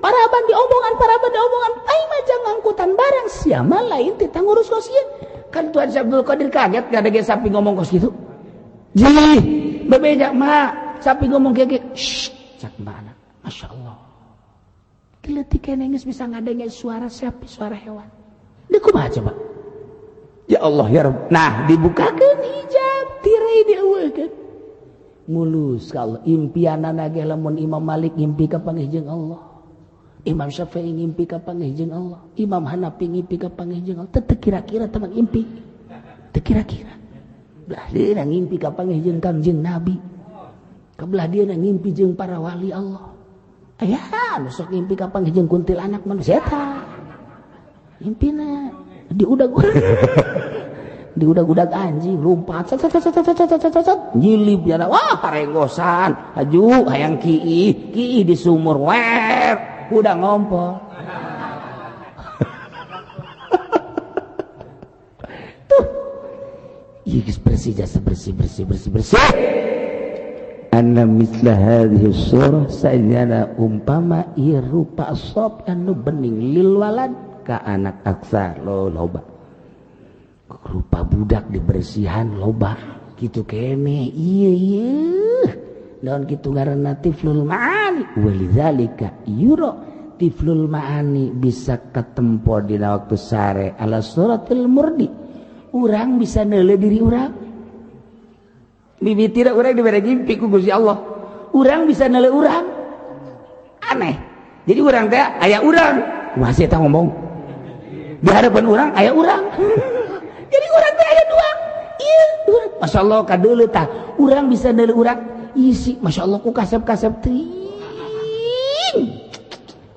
Paraban diomongan, paraban diomongan, aing mah jang angkutan barang sia mah lain teh ngurus kos kieu. Kan Tuan Syekh Abdul Qadir kaget ngadege sapi ngomong kos kitu. Jih, bebeja mah sapi ngomong kieu kieu. Shh, cak mana? Masya Allah. Leutik keneh geus bisa ngadenge suara sapi, suara hewan. Di kumaha coba? Ya Allah ya Rabb. Nah, dibukakeun hijab, tirai dieuweuhkeun. Mulus ka Allah. Impianana ge lamun Imam Malik ngimpi ka panggih jeung Allah. Imam Syafi'i ngimpi ka panggih jeung Allah. Imam Hanafi ngimpi ka panggih jeung Allah. Teu kira-kira teman impi. Teu kira-kira. Belah dieuna ngimpi ka panggih jeung Kangjeng Nabi. Kabelah dieuna ngimpi jeung para wali Allah. Aya nu sok ngimpi ka panggih jeung kuntilanak manusia eta. Ngimpina diudag diudag-udag anjing lompat set set set set set set set nyilip jana wah parenggosan aju hayang kiih kiih di sumur wer udah ngompol. Tuh ieu geus bersih jasa bersih bersih bersih bersih. Anna misla hadhihi surah sajana umpama ieu rupa sop anu bening lil walad ka anak aksa lo loba rupa budak dibersihan loba kitu kene ieu ieu naon kitu ngaranna tiflul ma'ani walidzalika yura tiflul ma'ani bisa katempo dina waktu sare ala suratil murdi. Urang bisa neuleuh diri urang mimiti urang dibere ngimpi ku Gusti Allah, urang bisa neuleuh urang aneh. Jadi urang teh aya urang kumaha eta ngomong di hadapan urang aya urang. Jadi urang teh aya dua ieu urang masyaallah kadeuleuh tah urang bisa neuleuh urang isi masyaallah ku kasep-kasep teuing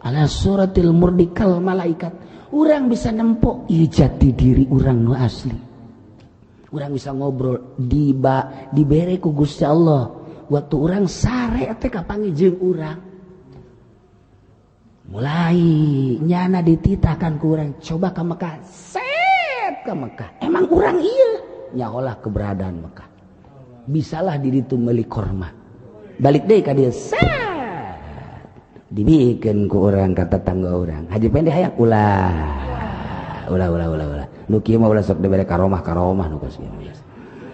ala suratil murdikal malaikat. Urang bisa nempo ieu jati diri urang nu asli. Urang bisa ngobrol diba dibere ku Gusti Allah waktu urang sare teh kapanggih jeung urang. Mulai nyana dititahkan ku urang coba ka Mekah, set ka Mekah. Emang urang ieu nyaholah keberadaan Mekah. Bisalah diri tu meuli korma. Balik deui ka dieu set. Dibikeun ku urang ka tetangga urang. Haji Pendi hayang ulah. Ulah ulah ulah ulah. Nu kieu mah ulah sok dibere karomah-karomah nu kos kieu.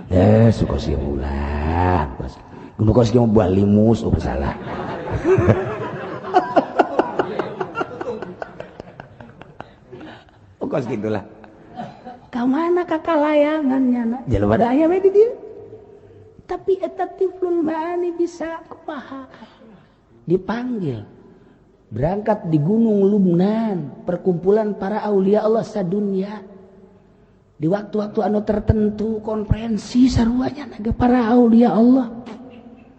Eh, suka kieu ulah. Nu kos kieu mah buah limus oh salah. Kos gitulah. Ka mana kakalayangan nyana? Jelema da aya we di dieu. Tapi eta tiflul ma'ani bisa kumaha? Dipanggil. Berangkat di Gunung Lubnan, perkumpulan para aulia Allah sadunia. Di waktu-waktu anu tertentu konferensi saruanya naga para aulia Allah.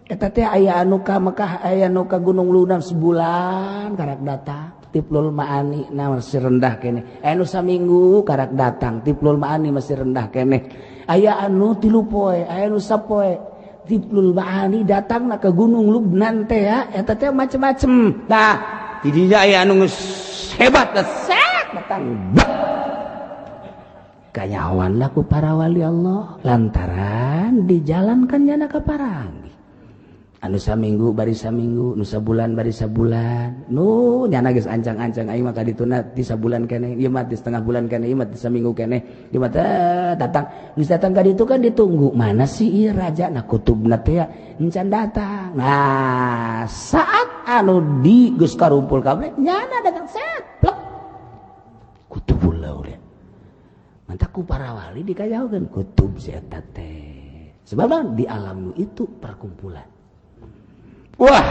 Eta teh aya anu ka Mekah, aya anu ka Gunung Lubnan sebulan karak datang, Tiplul Maani na masih rendah keneh. Aya anu saminggu karak datang, Tiplul Maani masih rendah keneh. Aya anu 3 poe, aya anu sapoe. Tiplul Maani datang na ke Gunung Lubnan teh ya, eta teh macem-macem. Nah, didinya aya anu geus hebat set datang. Kanyawan lah ku para wali Allah lantaran dijalankan nyana ka parangi. Anu saminggu bari saminggu, nu sabulan bari sabulan. Nu nyana geus ancang-ancang aing mah ka dituna ti sabulan keneh, ieu mah ti setengah bulan keneh, ieu mah ti saminggu keneh. Ieu mah datang, geus datang ka ditu kan ditunggu. Mana sih ieu raja na kutubna teh encan datang. Nah, saat anu di geus karumpul kabeh nyana datang set plek. Kutubul aulia. Mantak ku para wali dikajauhkeun kutub si eta teh. Sebab di alam itu perkumpulan. Wah,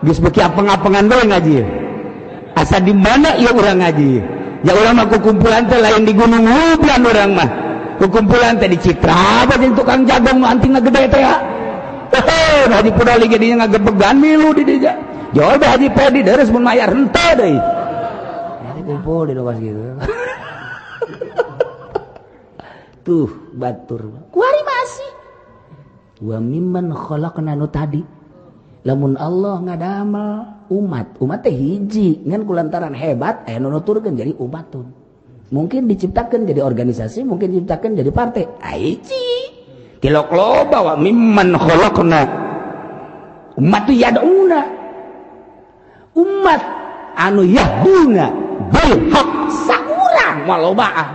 geus beuki apeng-apengan bae ngaji. Asa di mana ieu urang ngaji? Ya urang mah kukumpulan teh lain di Gunung Lubnan urang mah. Kukumpulan teh di Citra bae jeung tukang jagong nu antingna gede teh ya. Heh, Haji Pudoli ge dinya ngagebegan milu di dinya. Jauh bae Haji Pedi deres mun mayar henteu deui. Jadi kumpul di lokasi gitu. Tuh batur. Kuari masih. Wa mimman khalaqna nu tadi. Lamun Allah ngadamel umat, umat teh hiji ngan kulantaran hebat aya nu nuturkeun jadi umatun. Mungkin diciptakan jadi organisasi, mungkin diciptakan jadi partai. Hiji. Tilok loba wa mimman khalaqna. Umat tu yad'una. Umat anu yahduna bil haq saurang mah lobaan.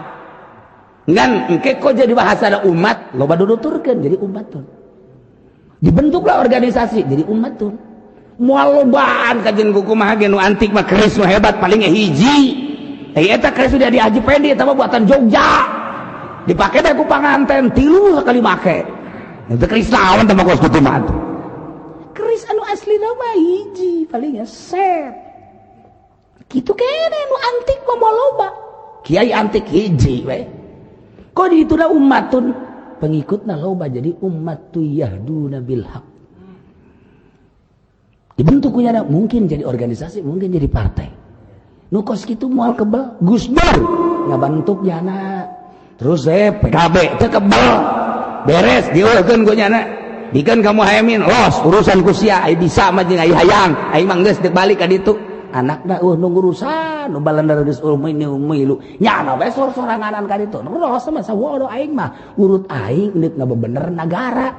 Ngan engke kok jadi bahasa ada umat, loba nuturkeun jadi umatun. Dibentuklah organisasi jadi umat tuh. Moal lobaan kajian kumaha ge nu antik mah keris nu hebat paling hiji. Eta keris sudah di Haji Pendi eta mah buatan Jogja. Dipake teh ku panganten 3 sakali make. Eta keris naon teh mah kos kitu mah atuh. Keris anu aslina mah hiji paling set. Kitu kene nu antik mah moal loba. Kiai antik hiji we. Kok dituna umatun pengikutna loba jadi umat tu yahduna bil haq. Dibentuk kunyana mungkin jadi organisasi, mungkin jadi partai. Nu kos kitu moal kebel, Gus Dur ngabentuk nyana. Terus PKB teu kebel. Beres dieukeun ku nyana. Dikeun ka Muhaimin, los urusan ku sia, ai bisa mah jeung ai hayang, aing mah geus deuk balik ka ditu. Anakna eueuh nu ngurusan, nu balanda geus milu. Nyana bae sor-soranganan ka ditu. Ros mah sawodo aing mah, urut aing deuk ngabebener nagara.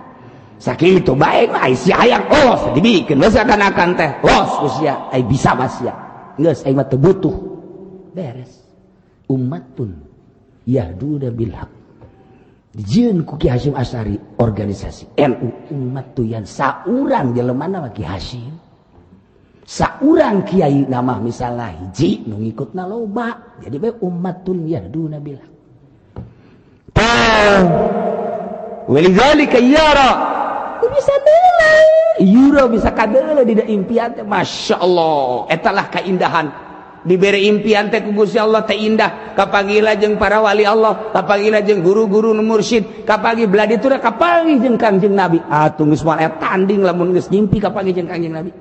Sakitu bae mah ai sia hayang los dibikeun we sakan-akan teh. Los ku sia, ai bisa mah sia. Geus aing mah teu butuh. Beres. Umatun yahduna bil haq. Dijieun ku Ki Hasyim Asy'ari organisasi NU umat tu yang saurang jelemana mah Ki Hasyim. Saurang kiai nama misalnya hiji nu ngikutna loba jadi bae ummatun yahduna bil haq. Walizalika yara bisa deuleu yura bisa kadeuleu dina impian teh masyaallah eta lah kaindahan dibere impian teh ku Gusti Allah teh indah kapanggih jeung para wali Allah kapanggih jeung guru-guru nu mursyid kapanggih belah ditu kapanggih jeung Kangjeng Nabi atuh geus moal tanding lamun geus ngimpi kapanggih jeung Kangjeng Nabi.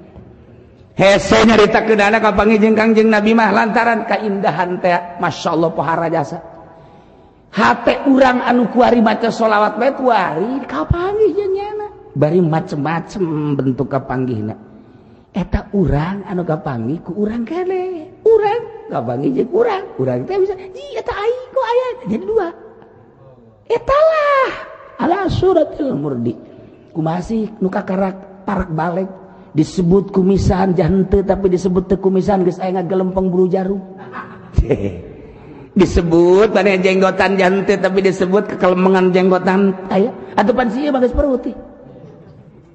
Hese nyaritakeun anak kapanggih jeung Kangjeng Nabi mah lantaran kaindahan teh masyaallah pohara jasa. Hate urang anu kuari maca sholawat bae kuari kapanggih jeung nyana. Bari macem-macem bentuk kapanggihna. Eta urang anu kapanggih ku urang keneh. Urang kapanggih jeung urang. Urang teh bisa ji eta aing kok aya jadi dua. Eta lah ala suratil murdi. Kumaha sih nu kakarak parak balik disebut kumisan jahente tapi disebut teu kumisan geus aya ngagelempeng buru jarum. Disebut maneh jenggotan jahente tapi disebut kekelemengan jenggotan aya atuh pan sieu mah geus perut teh.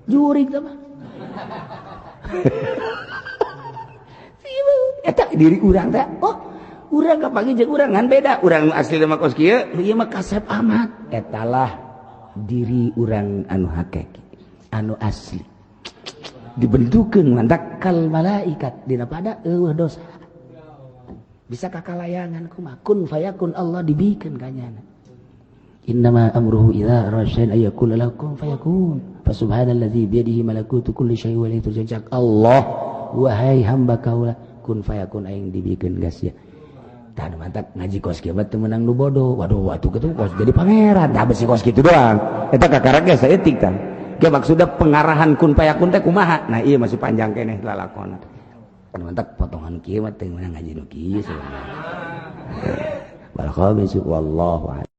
Jurig teh mah. Eta diri urang teh oh urang kapanggih jeung urang ngan beda urang asli mah kos kieu ieu mah kasep amat. Eta lah diri urang anu hakiki anu asli. Dibentukeun mantak kal malaikat dina pada eueuh dosa. Bisa kakalayangan kumaha kun fayakun Allah dibikeun kanyana. Innama amruhu idza arada syai'an ay yaqula lahu kun fayakun. Fa subhanalladzi biyadihi malakutu kulli syai'in wa ilaihi turja'un. Allah, wahai hamba kaula, kun fayakun aing dibikeun gas ya. Tah mantak ngaji kos kieu mah teu meunang nu bodoh. Waduh, atuh kitu kos jadi pangeran. Tah besi kos kitu doang. Eta kakarak ge saeutik tah. Ge maksudna pengarahan kun fayakun teh kumaha? Nah, ieu masih panjang keneh lalakon. Mantak potongan kieu mah teu meunang ngaji nu kieu sebenarnya. Wal khamisu wallahu a'lam.